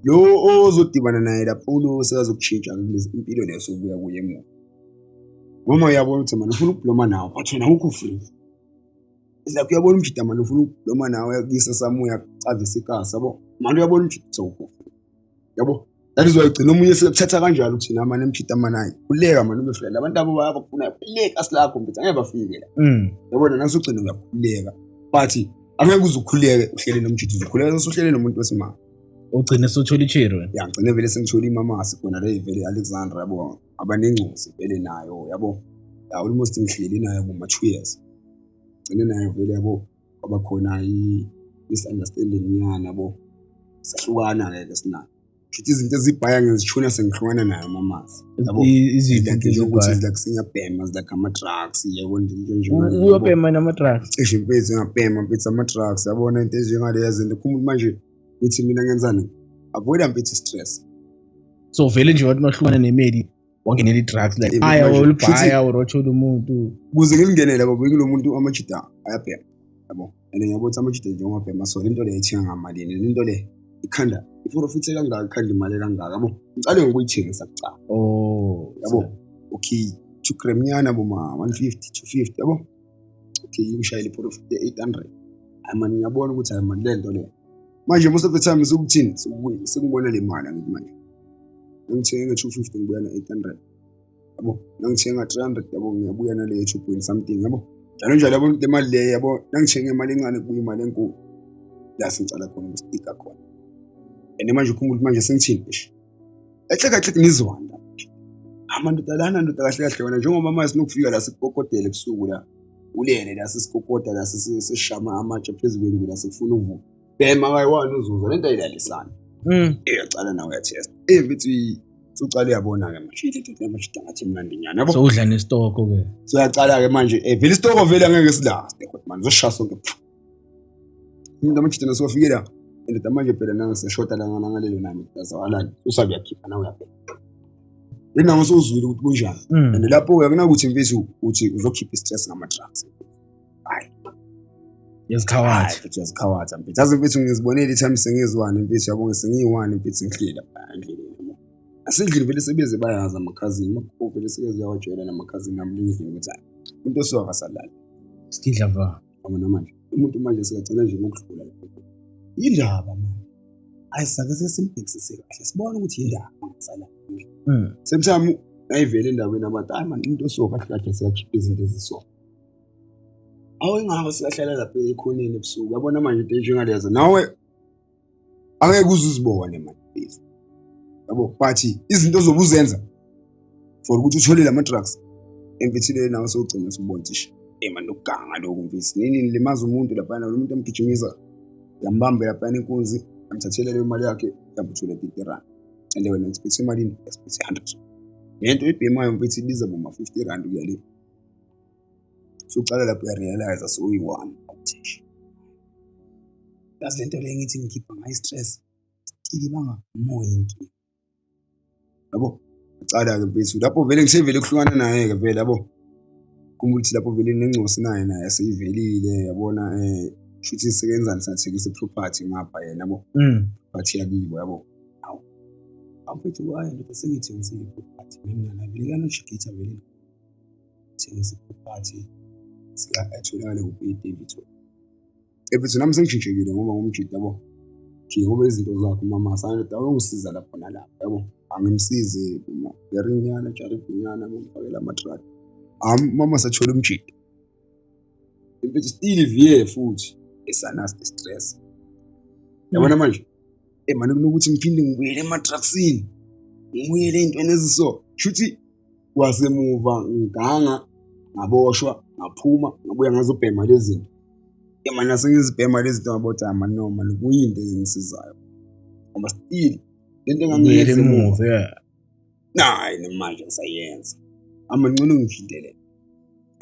Lo ozodibana naye lapho ulo sekazokushintsha kulezi impilo leyo sokubuya kuye emuva. Ngoba uyabona ukuthi manje ufuna ukubloma nawe but wena awukho free. It's like uyabona umjida manje ufuna ukubloma nawe uyakuyisa samuya cavisa ikasi yabo. Manje uyabona umjida sewukho free. Yabo. That is why gcina omunye sekuthatha kanjalo ukuthi na manje umjida manje hayi. Khuleka manje ube free. Labantu abo bayabafuna khuleka silakho mfethu angeke bafike la. Yabona nasugcina uyakhuleka. But angeke uze ukhuleke uhlele nomjida uzokhuleka usuhlele nomuntu wesimame. Ugcine suthola ichiri wena. Ya ngigcine vele sengithola imamasi khona le vele Alexandra yabo. Abanengcosi vele nayo yabo. Ya almost ngihleli nayo kuma 2 years. Gcine nayo vele yabo kwaba khona i misunderstanding nyana yabo. Sahlukana ke ke sinayo. Shuthi izinto ezibhaya ngizishuna sengihlukana nayo mamazi. Yabo. Iziphi Like into nje ukuthi ezibhaya? like singiyabhema like ama-drugs yabo nje into enjengaleyo, yabo. Uyobhema nama-drugs. Cishe mfethu ngiyabhema mfethu ama-drugs yabona into enjengaleyo zinto khumbula manje ngithi mina ngenzani avoid mfethu stress. So vele nje wathi mahlukana nemeli wangenela i-drugs like Yebo, aya manje, olubhaya or othola umuntu. Kuze ngilingenele yabo bekulo muntu amajida ayabhema yabo and ngiyabona ukuthi amajida nje ungabhema so lento le ithenga ngamalini lento le ikhanda iprofithe kangaka ikhanda imali kangaka yabo ngicale ngokuyithengisa kucala Oh yabo okay 2 gram nyana boma 150 250 yabo okay ngishayele iprofit 800 hayi man ngiyabona ukuthi hayi man lento le manje most of the time sekuthini sekubona le mali angithi manje ngithenga 250 ngibuya na 800 yabo nangithenga 300 yabo ngiyabuya naleyo 2 point something yabo njalo njalo yabo le mali leyo yabo nangithenga imali encane kubuya imali enkulu la sengicala khona ukustika khona and manje ukhumbula ukuthi manje sengithini eish kahle kahle nizwanda amandoda lana ndoda kahle kahle wena njengoba manje sinokufika la sikukokodele ebusuku la ulele la sisikokoda la sishama amatshe phezu kwendlu la sikufuna ukuvuka bhema kayi-one uzuza lento ayilalisana iyacala nawe uyathesta mfethu sucala uyabona-ke manje manje ngathi mnandi nyana yabo So udla nesitoko ke. So uyacala-ke manje vele isitoko vele angeke silaste kodwa manje uzoshaya sonke umuntu amajita nasiwafike la and manje phela nangiseshoda la ngalelo nami azawalani usabe uyakhipha nawe uyabheka yini sewuzwile ukuthi kunjani and lapho akunakuthi mfethu uthi uzokhipha i-stress ngama-drugs hayi Yazikhawatha. Mfethu yazikhawatha mfethu yazi mfethu ngizibonele i-time sengiziwane mfethu yabo sengiyi-one mfethu ngihleli lapha endleleni yabo asendlini vele sebeze bayazi amakhazini makhulu vele sekeze uyawajwayela namakhazini ami endlini ukuthi hayi umuntu osuke akasalali Sidla va. Yabona manje umuntu manje sekagcina nje ngokudlula lapho. Yindaba manje. Hayi sake sesimbhekisise kahle sibone ukuthi yindaba angasalali. Same time ayivele endaweni abantu hayi man umuntu osuke kahle kahle sekakhipha izinto eziso. Awu ingakho sikahlala lapha ekhoneni ebusuku yabona manje into enjengalezo nawe angeke uze uzibone manje. Yabo but izinto ozobe uzenza for ukuthi uthole lama drugs emfethile nawe sewugcina usubona ukuthi manje ukuganga lokhu mfethu nini nilimaza umuntu lapha lo muntu emgijimisa yambambe lapha inkunzi yamthathela leyo mali yakhe yamthola 50 rand and wena expect imalini expect 100 lento ibhemayo mfethu ibiza boma 50 rand kuya le so ucala lapho uyarealize so uyi-one awutheshi yazi lento le ngithi ngikhipha ngayo stress still ibanga more inkinga yabo ucala-ke mfethu lapho vele ngisevele kuhlukana naye-ke vele yabo khumbula ukuthi lapho vele nengcosi naye naye seyivelile yabona shuthi sekenzani sathengisa i-property ngapha yena yabo property yakibo yabo awu mfethu hayi ndoda sengiyithengisile i-property mina naye vele kanoshigitha vele thengisa i-property sika atholakale kuphi Davidson mfethu nami sengishintshekile ngoba ngumjida yabo ngoba izinto zakho mama sandoda awungisiza lapho nalapho yabo angimsize ngerinyana jaribinyana ngimfakela ama-truck mama sathola umjida mfethu still vie futhi esanasti stress yabona manje manje kunokuthi ngiphinde ngibuyele ema-drugsini ngibuyele ey'ntweni eziso shuthi kwasemuva ngiganga ngaboshwa ngaphuma ngabuya ngazobhema lezi zinto manje nasengizibhema lezi zinto ngabona mani no mani kuyinto ezingisizayo ngoba still lento engangiyenza emuva nayi namanje ngisayenza ama ngcono ngiphindele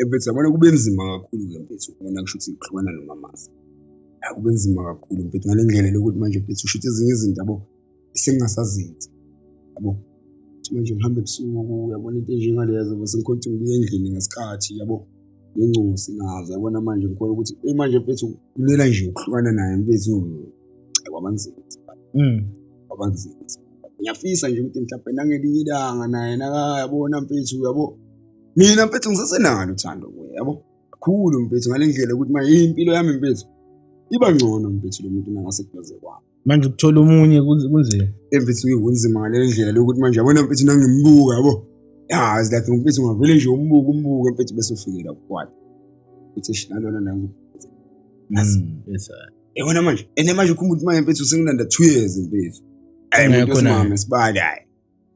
Mfethu yabona kube nzima kakhulu-ke mfethu ukubona kusho ukuthi kuhlukana nomamazi. Ya kube nzima kakhulu mfethu ngale ndlela lokuthi manje mfethu usho ukuthi ezinye izinto yabo sengingasazenzi yabo. Ukuthi manje ngihambe ebusuku uyabona into enjengalezo bese ngikhona ukuthi ngibuye endlini ngesikhathi yabo. Nengcosi nazo yabona manje ngikhona ukuthi eyi manje mfethu kumele nje ukuhlukana naye mfethu kwaba nzima. Kwaba nzima. Ngiyafisa nje ukuthi mhlawumbe nangelinye ilanga naye nakayabona mfethu yabo. Mina mfethu ngisasenalo uthando kuye yabo. Kakhulu mfethu ngale ndlela ukuthi manje impilo yami mfethu iba ngcono mfethu lo muntu nangaseduze kwami. Manje ukuthola omunye kunzima. Mfethu kunzima ngale ndlela lokuthi manje yabona mfethu nangimbuka yabo. Yazi like mfethu ungavele nje umbuke umbuke mfethu bese ufikela kukwata. Uthi eish nalona nangu. Yes. Yabona manje and manje ukhumbula ukuthi manje mfethu sengilanda 2 years mfethu. Hayi umuntu Ungekho naye. wesimame sibali hayi.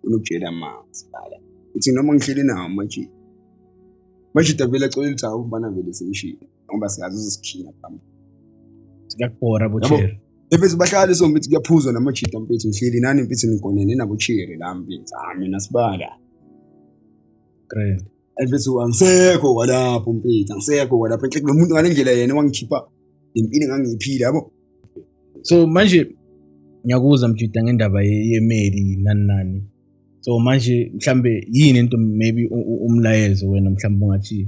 Unokutshela ma sibala. Uthi noma ngihleli nawo manje. Manje vele axolela ukuthi hawu umfana vele semshilo ngoba siyazi uzosikhina phambili. Sikakubhora bo Yabo. cherry. Mfethu bahlale so mfethu kuyaphuzwa namajita mfethu ngihleli nani mfethu nigonene nabo cherry la mfethu. Ah mina sibala. Grand. Mfethu angisekho kwalapho mfethu angisekho kwalapho enhle lo muntu ngale ndlela yena wangikhipha lempilo engangiyiphila yabo. So manje ngiyakuzwa mjida ngendaba yemeli nani nani. So manje mhlambe yini into maybe umlayezo wena mhlambe ungathi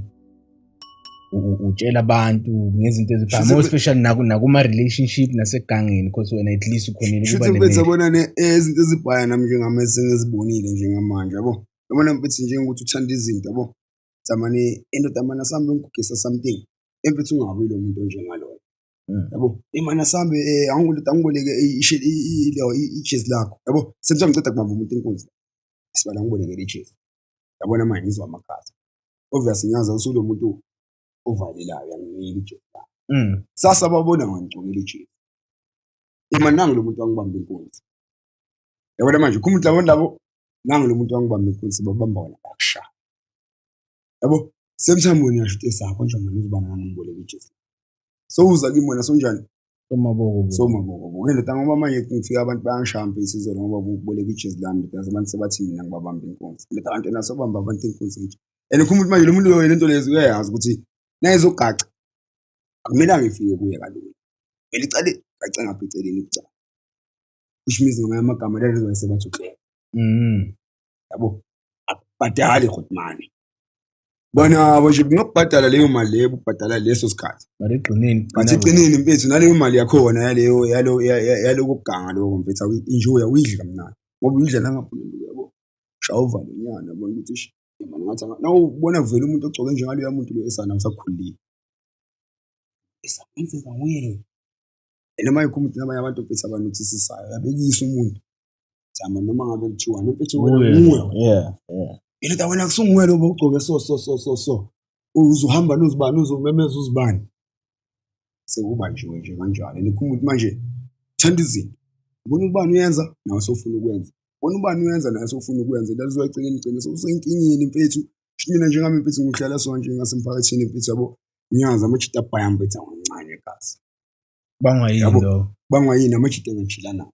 utshela abantu ngezinto ezibha more especially nakuma relationship nasegangeni because wena at least ukhonile ukuba Shuthi mfethu nemeli. yabona ne izinto ezibhaya nami njengami esengizibonile njengamanje yabo. Yabona mfethu njengokuthi uthanda izinto yabo. Zamane indoda mana sambe ngigugisa something. Mfethu ungabi lo muntu onjengaloyo. Yabo imana sambe angiboleke angiboleke ijezi lakho yabo. Sengithi ngiceda kubamba umuntu inkunzi. Sibala ngiboleke ijezi. Yabona manje ngizwa amakhaza. Obviously ngiyazi usulo muntu ovalelayo uyanginika ijezi lakho. Sasa babona ngangigcokela ijezi. Ima nangu lo muntu wangibamba inkunzi. Yabona manje khumula labo labo nangu lo muntu wangibamba inkunzi babamba wona bakushaya. Yabo same time wena uyasho ukuthi esakho nje manje uzibana ngangiboleka ijezi. So uza kimi wena sonjani? Somaboko bo. Somaboko bo. Ke ndoda ngoba manje ngifika abantu bayangishaya mfethu izolo ngoba kuboleka ijezi lami ndoda abantu sebathi mina ngibabamba inkunzi. Ndoda abantu nasobamba abantu inkunzi nje. And khumula ukuthi manje lo muntu loyo lento lezo uyayazi ukuthi nayizogaca akumelanga ifike kuye kalula. Vele icale gace ngapha eceleni kucala. Which means ngamanye amagama that is why sebathi uklebe. Yabo akubhadali Hotmane. Bona nje kungakubhadala leyo mali leyo ubhadala leso sikhathi. But egcineni But egcineni mfethu naleyo mali yakhona yaleyo yalo yaloko kuganga lokho mfethu awu-enjoy awuyidli kamnandi. Ngoba uyidla nangapha yabo. Shaya uvalo nyana yabona ukuthi eish mani ngathi nawubona kuvela umuntu ogcoke njengaloya muntu lo esana usakhulile. Esakenzeka nguye. And noma yikho umuntu nabanye abantu mfethu abanothisisayo uyabekisa umuntu. Zama noma ngabe kuthiwa mfethu wena nguwe. Yeah, yeah. Yena wena kusunguwe lo bowugcoke so so so so so. Uzohamba nozibani uzomemeza uzibani. Sekuba nje nje kanjalo. Nikhumbuka ukuthi manje thanda izinto. Ubona ubani uyenza nawe sofuna ukwenza. Ubona ubani uyenza nawe sofuna ukwenza. That is why egcineni gcina sewusenkingeni mfethu. Mina njengami mfethu ngihlala so nje ngasemphakathini mfethu yabo. Ngiyazi amajita abhaya mfethu awancane egazi. Bangwa yini lo? Bangwa yini amajita engijila nawo.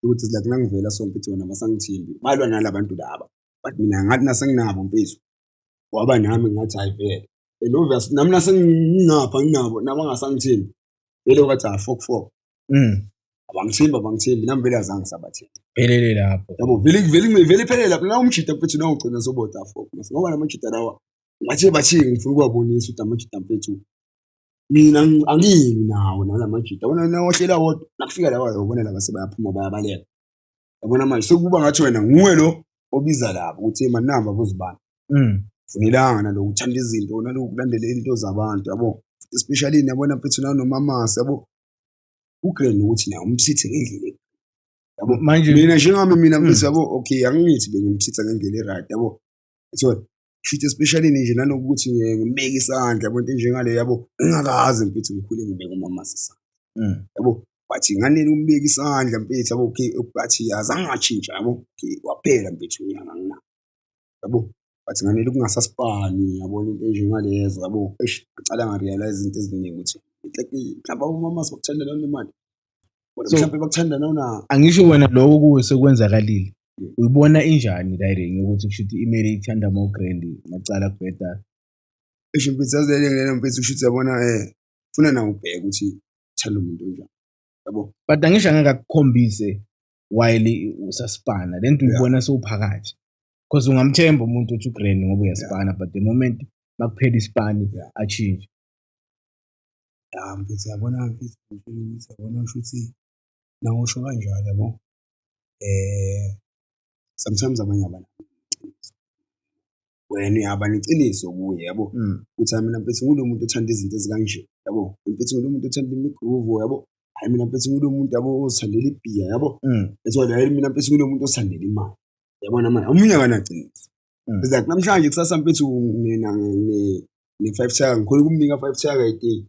Ukuthi like nangivela so mfethu wona basangithimbi. Balwa nalabantu laba. But mina ngathi nasenginabo mfethu. Waba nami ngathi hayi vele. And obvious nami nasengingapha nginabo nabangasangithimbi. Vele wathi ah fuck fuck. Abangithimbi abangithimbi nami vele azange sabathimbi. Phelele lapho. Yabo vele vele vele phelele lapho na umjita mfethu na ugcina soboda fuck. Ngoba namajita lawa ngathi bathi ngifuna ukubabonisa ukuthi amajita mfethu mina angimi nawo nalamajita. Wona nawahlela wodwa nakufika lawa ubona laba sebayaphuma bayabaleka. Yabona manje sekuba ngathi wena nguwe lo obiza labo ukuthi hey manamba bozibani. Funelanga naloku uthanda izinto naloku kulandela into zabantu yabo. Especially yabona mfethu nanomamasi yabo. Ugrand ukuthi naye umsithe ngendlela yabo. Manje mina njengami mina mfethu yabo okay angithi bengimsitha ngendlela eright yabo. So shoot especially nje nanokuthi ngibeke isandla yabo into enjengale yabo ngingakaze mfethu ngikhule ngibeke umamasi isandla. Yabo bathi nganele umbeke isandla mfethu yabo okay bathi azange ngatshintsha yabo okay waphela mfethu unyaka ngina yabo bathi nganele kungasasipani yabo into enjengalezo yabo eish ngicala ngarealize izinto eziningi ukuthi mhlawumbe abomama sibakuthanda nanemali mhlawumbe bakuthanda nawuna angisho wena lokho kuwe sekwenzakalile uyibona injani la ring ukuthi kusho ukuthi imeli ithanda mo grand macala kubheda. Eish mfethu, yazi le lena mfethu, kusho ukuthi yabona funa nawe ubheke ukuthi uthanda umuntu onjani, yabo. But angisho angeke akukhombise while usaspana le nto, uyibona sewuphakathi, because ungamthemba umuntu othi u-grand ngoba uyaspana, but the moment makuphela ispani atshintshe. Ya mfethu, yabona mfethu, ngitshela ukuthi yabona, kusho ukuthi nawusho kanjalo, yabo, sometimes abanye abantu, wena uyaba neciniso kuye, yabo, ukuthi hayi, mina mfethu ngulo muntu othanda izinto ezikanje, yabo, mfethu ngulo muntu othanda imigroove, yabo, hayi, mina mfethu ngulo muntu, yabo, ozithandela ibhiya, yabo. Ethola, hayi, mina mfethu ngulo muntu ozithandela imali, yabona. Manje omunye akanaciniso. It's like namhlanje, kusasa mfethu mina ne-five tiger, ngikhona ukumnika five tiger a day,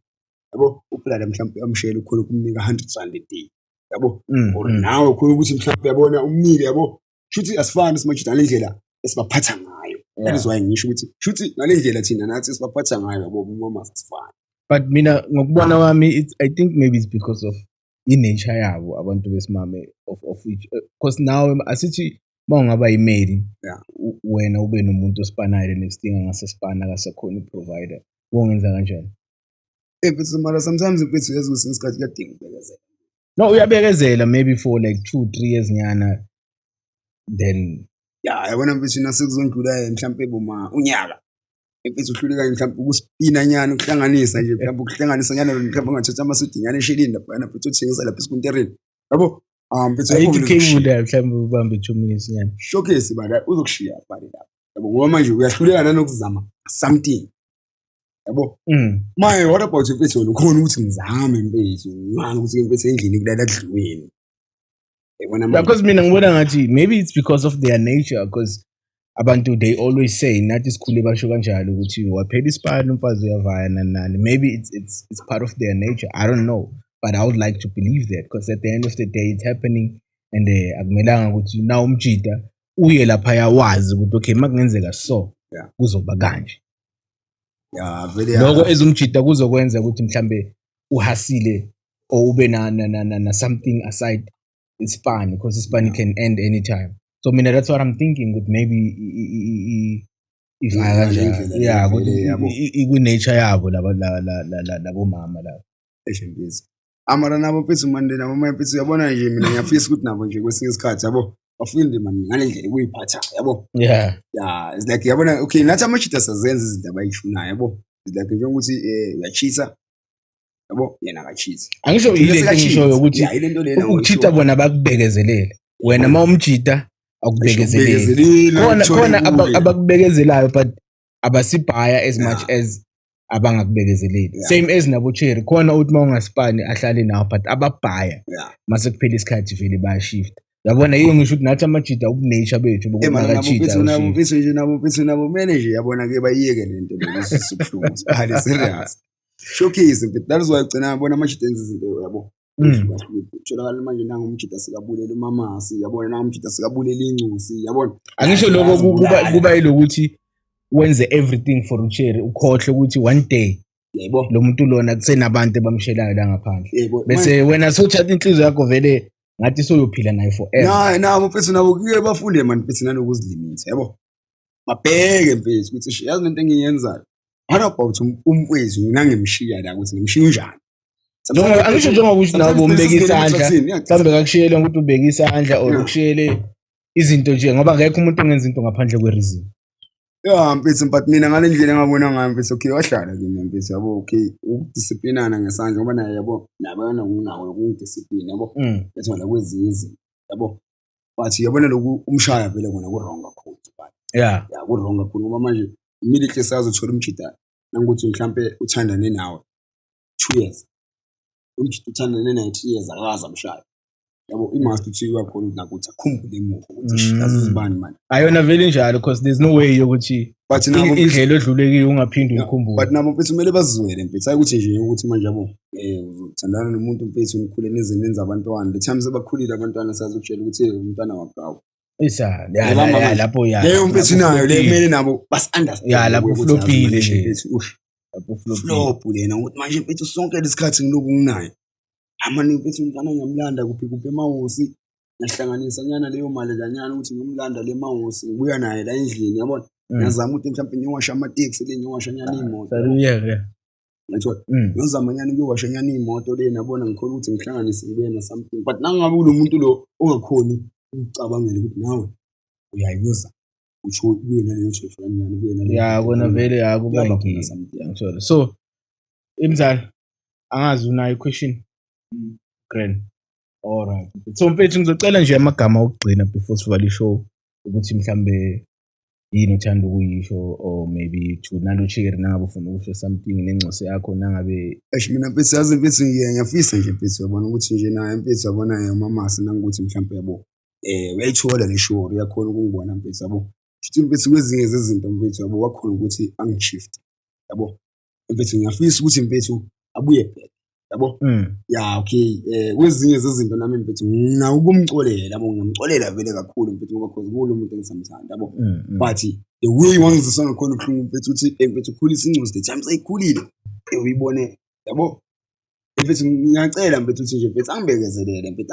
yabo. Uplala mhlawumbe amshayela, ukhona ukumnika R100 a day, yabo, or nawe ukhona ukuthi mhlawumbe, yabona, umnike, yabo. Shuthi asifani simajita ngale ndlela esibaphatha ngayo. That is why ngisho ukuthi shuthi ngale ndlela thina nathi esibaphatha ngayo, yabo, umama, asifani. But mina ngokubona kwami, I think maybe it's because of i-nature yabo abantu besimame, of which, because nawe asithi uma ungaba imeli, wena ube nomuntu osipanayo, the next thing angasespana akasakhona u-provider, wongenza kanjani? Mfethu, mara sometimes mfethu, yazi, kwesinye isikhathi kuyadinga ukubekezela. No, uyabekezela maybe for like 2, 3 years nyana, then Ya, yabona mfethu, nasekuzondlula mhlampe boma unyaka, mfethu, uhluleka mhlawumbe ukuspina nyana, ukuhlanganisa nje, mhlawumbe ukuhlanganisa nyana, mhlawumbe ungathatha amasudi nyana eshelini laphana mfethu, uthengisa lapha esikuntereni, yabo. Ah mfethu, ayikho yabona, uzokushiya. Icable mhlawumbe ubambe 2 minutes nyana. Showcase bala, uzokushiya bale lapha, yabo, ngoba manje uyahluleka nanokuzama something, yabo. Manje what about mfethu wena ukhona ukuthi ngizame mfethu, ngani ukuthi mfethu endlini kulala kudliweni, yabona manje. Because mina ngibona ngathi maybe it's because of their nature, because abantu, they always say, nathi sikhule basho kanjalo ukuthi waphela isipani umfazi uyavaya, nani nani. Maybe it's part of their nature, I don't know, but I would like to believe that, because at the end of the day it's happening and akumelanga ukuthi na umjida uye laphaya wazi ukuthi okay, makungenzeka so, kuzoba kanje. Ya vele. Lokho ezumjida kuzokwenza ukuthi mhlambe uhasile or ube na something aside ispan, because ispan can end anytime. So mina that's what I'm thinking, ukuthi maybe ivaya Ngale kanjalo. ndlela Yeah, le ukuthi vele, yabo. ikwi-nature yabo laba labomama laba. Eish mfethu, amara nabo mfethu manje, nabo manje mfethu, uyabona nje, mina ngiyafisa ukuthi nabo nje kwesinye isikhathi, yabo, bafunde mani ngale ndlela ukuyiphatha, yabo. Yeah, it's like, yabona, okay, nathi amajita sazenza izinto abayifunayo, yabo. It's like njengokuthi uyachitha, yabo, yena akachithi. Angisho Thina yile nto engishoyo ukuthi Yeah, ile nto lena. Ukuchitha bona bakubekezelele, wena uma umjida akubekezeleli. Akubekezeleli, Khona uthole khona kuye. Abakubekezelayo, but abasibhaya as much as abangakubekezeleli. Same as nabo cherry, khona uthi uma ungasipani ahlale nawo, but ababhaya mase kuphela isikhathi vele bayashifta, yabona. Yiyo ngisho ukuthi nathi amajida ubunature bethu Eh, mara nabo bokuthi mfethu, nabo mfethu nje, nabo mfethu, nabo kumele nje, yabona ke, bayiyeke le nto le izwisa ubuhlungu, siphale serious showcase mfethu. That is why ugcina yabona amajida enza izinto, yabo, tholakala manje nangumjida sikabulela umamasi, yabona, nangumjida sikabulela incosi, yabona. Angisho lokho Yazibulala. Kuba yilokuthi wenze everything for ucherry, ukhohle ukuthi one day Yebo. Lo muntu lona kusenabantu abamshelayo la ngaphandle, Yebo. Bese wena sowuthatha inhliziyo yakho vele ngathi soyophila naye forever. Na nabo mfethu, nabo kuke bafunde mani mfethu nanokuzi-limit-a, yabo, babheke mfethu ukuthi yazi lento engiyenzayo, what about umfethu nangimshiya la, ukuthi ngimshiya unjani? Angisho njengoba usho nawe bombeka isandla, mhlawumbe kakushiyele ukuthi ubeke isandla or ukushiyele izinto nje, ngoba akekho umuntu ongenza into ngaphandle kwe-reason. Ya mfethu, but mina ngale ndlela engabona ngayo mfethu, okay, wahlala kimi mfethu, yabo, okay, ukudisciplinana ngesandla, ngoba naye, yabo, nabo nakunako ukungidiscipline, yabo, ethi wona kwezinye izinto, yabo, but yabona lokhu umshaya vele kona ku-wrong kakhulu, but ya, ku-wrong kakhulu, ngoba manje immediately sazothola umjida nangukuthi mhlampe uthandane nawe 2 years, umjida uthandane naye 3 years, akaze amshaya, yabo, i-master uthi uyakhona ukuthi nakuthi akhumbule emuva ukuthi, "Eish, yazi uzibani mani." Ayona vele injalo, because there's no way yokuthi But nabo indlela odlule kiyo ungaphinde uyikhumbule. But nabo mfethu kumele bazizwele mfethu, hayi ukuthi nje ukuthi manje, yabo, uzothandana nomuntu mfethu, nikhule nize nenze abantwana, the time sebakhulile abantwana sazokutshela ukuthi, "Hey, umntwana wakawo." Isa ya. Yabamba ya manje. Lapho ya. Leyo mfethu lapho nayo le flopile. kumele nabo basi-understand. Ya, lapho ukuthi yazi flopile manje nje. mfethu, ush, Lapho flopile. Flop lena, ukuthi manje mfethu sonke lesikhathi ngiloku nginayo amane mfethu, umntwana ngiyamlanda kuphi kuphi emahosi, ngiyahlanganisa nyana leyo mali kanyana ukuthi ngiyomlanda le mahosi, ngibuya naye la endlini, yabona. Ngiyazama ukuthi mhlawumbe ngiyowasha amateksi le, ngiyowasha nyana iy'moto. Saluyeke. Ngithola ngiyozama nyana ukuyowasha nyana iy'moto le, nabona ngikhona ukuthi ngihlanganise ngibuye na-something. But nangabe kulo muntu lo ongakhoni ukucabangela ukuthi nawe uyayibuza, usho ubuye naleyo 12 rand nyana, ubuye naleyo. Ya kona vele ya kuba Kuyaba khona inkinga. something. Ngithola. So imzali angazi unayo question. Grand. All right. So mfethu ngizocela nje amagama okugcina before sivale ishow ukuthi mhlambe yini othanda ukuyisho or maybe to nalo cherry nangabe ufuna ukusho something nengcosi yakho nangabe. Eish, mina mfethu, yazi mfethu, ngiyafisa nje mfethu, uyabona ukuthi nje naye mfethu, uyabona umamasi nangukuthi mhlawumbe yabo uyayithola le show, uyakhona ukungibona mfethu, yabo. Shuthi mfethu kwezinye zezinto mfethu, yabo, wakhona ukuthi angishift, yabo. Mfethu ngiyafisa ukuthi mfethu abuye back, yabo. Ya okay, kwezinye zezinto nami mfethu nginawo ukumcolela, yabo, ngiyamcolela vele kakhulu mfethu ngoba cause kulo muntu engisamthanda, yabo. But the way wangizisa ngakhona ubuhlungu mfethu ukuthi mfethu ukhulisa ingcosi the time seyikhulile, uyibone, yabo. Mfethu ngiyacela mfethu ukuthi nje mfethu angibekezelele mfethu,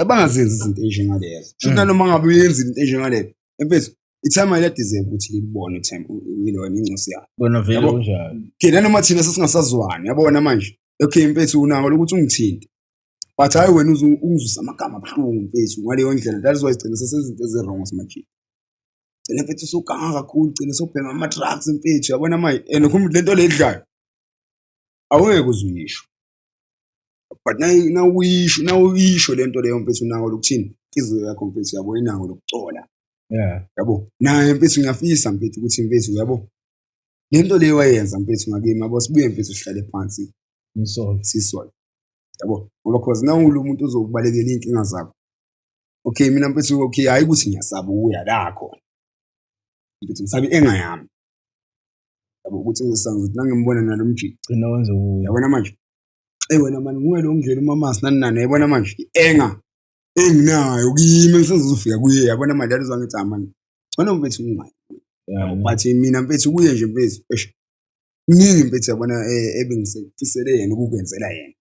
bangazenzi izinto ezinjengalezo. Shuthi nanoma ngabe uyenzile into enjengaleyo mfethu, i-timer iyadiserve ukuthi libone time uyilona ingcosi yakho. Bona vele Yabo. kunjalo. Okay, nanoma thina sesingasazwani, yabona manje. Okay mfethu unako lokuthi ungithinte. But hayi wena ungizwisa amagama abuhlungu mfethu ngaleyo ndlela. That is why sigcina sesenza izinto ezi-wrong simajini. Gcina mfethu usuganga kakhulu, gcina usubhema ama-drugs mfethu, yabona manje. And ukhumbule lento le edlayo awungeke uze uyisho. But nawuyisho lento leyo mfethu unako lokuthini? Inhliziyo yakho mfethu yabo inako lokucola. Yabo. Naye mfethu ngiyafisa mfethu ukuthi mfethu yabo lento leyo wayenza mfethu ngakimi, yabo, sibuye mfethu sihlale phansi Nisolve. Sisolve. Yabo, ngoba cause nawulo umuntu ozokubalekela iy'nkinga zakho. Okay mina mfethu, okay hayi ukuthi ngiyasaba ukuya la khona. Mfethu ngisabe i-anger yami. Yabo ukuthi ngisangizothi nangimbona nalo mjiki. Gcina wenze kuye. Yabona manje? Ey wena mani nguwe lo ngidlela umamasi nani nani, yabona manje? I-anger enginayo kimi ngisazofika kuye, yabona manje alizwa ngithi mani. Ngcono mfethu ngingayi. But mina mfethu kuye nje mfethu, eish. Kuningi mfethu yabona ebengisefisele yena ukukwenzela yena.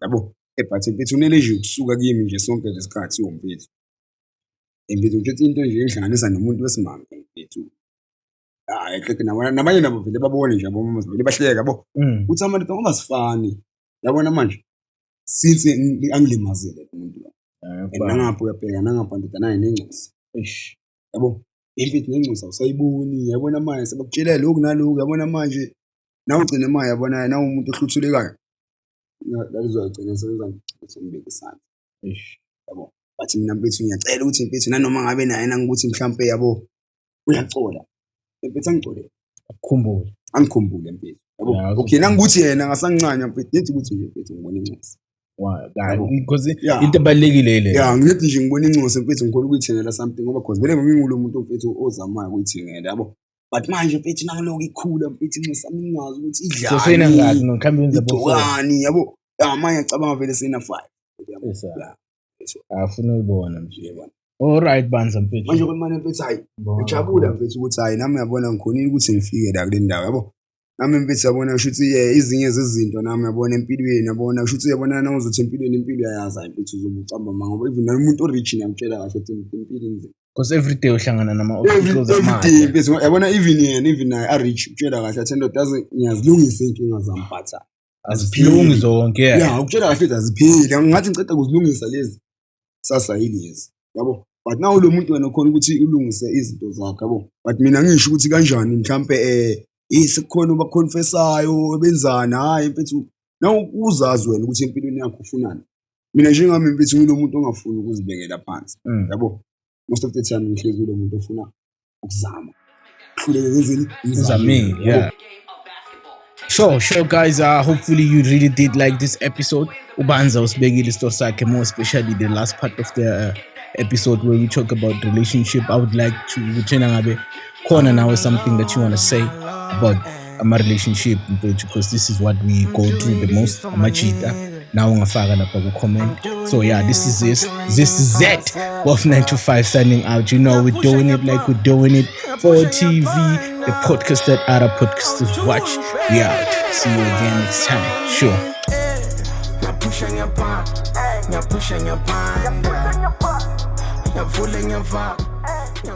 Yabo, but mfethu unele nje ukusuka kimi nje sonke lesikhathi mfethu. Mfethu ngithi into nje engihlanganisa nomuntu wesimame mfethu. Hayi hleke nabanye nabo vele babone nje abo mama vele bahleka yabo. Uthi abantu ngoba sifani. Yabona manje since angilimazile lo muntu lo. And nangapha uyabheka nangapha ndoda naye nengcosi. Eish. Yabo, imfethu nengcosi awusayiboni, yabona manje sebakutshela lokhu nalokhu, yabona manje nawe ugcine manje yabona nawe umuntu ohluthulekayo. Lalizwa igcine sebenza sombeka isandla. Eish. Yabo. But mina mfethu ngiyacela ukuthi mfethu nanoma ngabe naye nangukuthi mhlambe yabo uyacola. Mfethu angicole. Akukhumbule. Angikhumbule mfethu. Yabo. Ya, Okay nangukuthi yena ngasangincanya mfethu, ngithi ukuthi nje mfethu ngibona incosi. Yabo. Because Yeah. into ebalulekile ile. Ya, ngithi nje ngibona incosi mfethu ngikhona ukuyithengela something ngoba cause vele ngingulo muntu mfethu ozamayo ukuyithengela, yabo. But manje mfethu nangilokhu ikhula mfethu incosi yami ngingazi ukuthi So seyinangaki idlani, no mhlawumbe yenza bo 4. igcokani, yabo. Ya manje ngicabanga vele seyina 5. Yabo. Yes, sir. Ya. Afuna uyibona nje. Yebo. All right Banza mfethu. Manje kwemane mfethu hayi Ngibonga ngijabula kakhulu. mfethu ukuthi hayi nami uyabona ngikhonile ukuthi ngifike la kule ndawo, yabo. Nami mfethu yabona kusho ukuthi ezinye zezinto nami yabona empilweni, yabona kusho ukuthi yabona nawuzothi empilweni impilo uyayazi hayi mfethu uzobe ucamba amanga ngoba even nomuntu orich ngiyamtshela kahle ukuthi impilo inzima. Because every day uhlangana nama Every obstacles every day amasha. mfethu yabona even yena even naye arich utshela kahle athi ndoda yazi ngiyazilungisa iy'nkinga zami but Azilungi zonke. Yeah. ya ukutshela kahle ukuthi azipheli ngathi ngiceda kuzilungisa lezi sasa yilezi, yabo. But nawu lo muntu wena ukhona ukuthi ulungise izinto zakho, yabo. But mina ngisho ukuthi kanjani mhlambe sekukhona obaconfessayo benzani, hhayi mfethu nawu uzazi wena ukuthi empilweni yakho ufunani. Mina njengami mfethu ngilo muntu ongafuni ukuzibekela phansi, yabo. Most of the time ngihlezi kulo muntu ofuna ukuzama. Hluleke ngenzeni? Uzamile, yeah. Sure, guys. Hopefully you really did like this episode. Ubanza usibekile isitori sakhe, more especially the last part of the episode where we talk about relationship. I would like to ukuthi ngabe khona nawe something that you want to say about ama relationship mfethu, because this is what we go through the most, amajita. Nawe ungafaka lapha ku comment. So yeah, this is it. This is it. Wolf 925 signing out. You know we're doing it like we're doing it for TV, the podcast that other podcasters watch. We out. See you again next time. Sure. Ngiyapusha ngiyapha, ngiyapusha ngiyapha, ngiyavula ngiyava.